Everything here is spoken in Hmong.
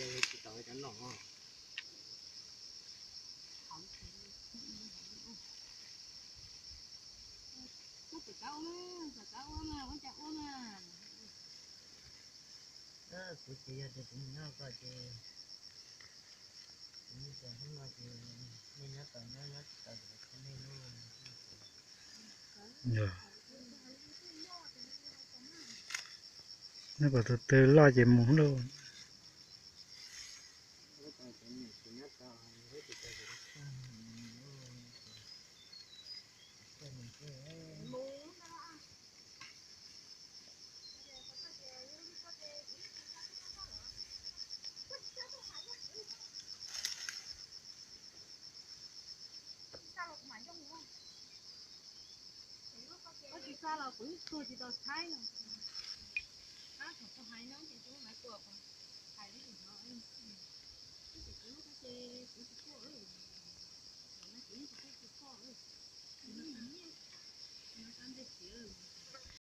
Tsis tau cov no. Muab txawm kav ua na, txawm kav ua na, ua cas ua na. Kuv ces yog tias kuv mus nyob koj ces kuv mus txog hnub no ces nej nyob tau nyob, nyob tsis tau ces los thov nej lauj. Yog, nej kom tus twg loj ces mus lauj. Koj tsis xa los kuv ib tug tsis tau tshaib no. Tab thaum koj hais no ces kuv hais tuaj hais li no. Tab sis kuv lub koj ces kuv tsis tuaj, no kuv yeej tsis tuaj tsis tuaj.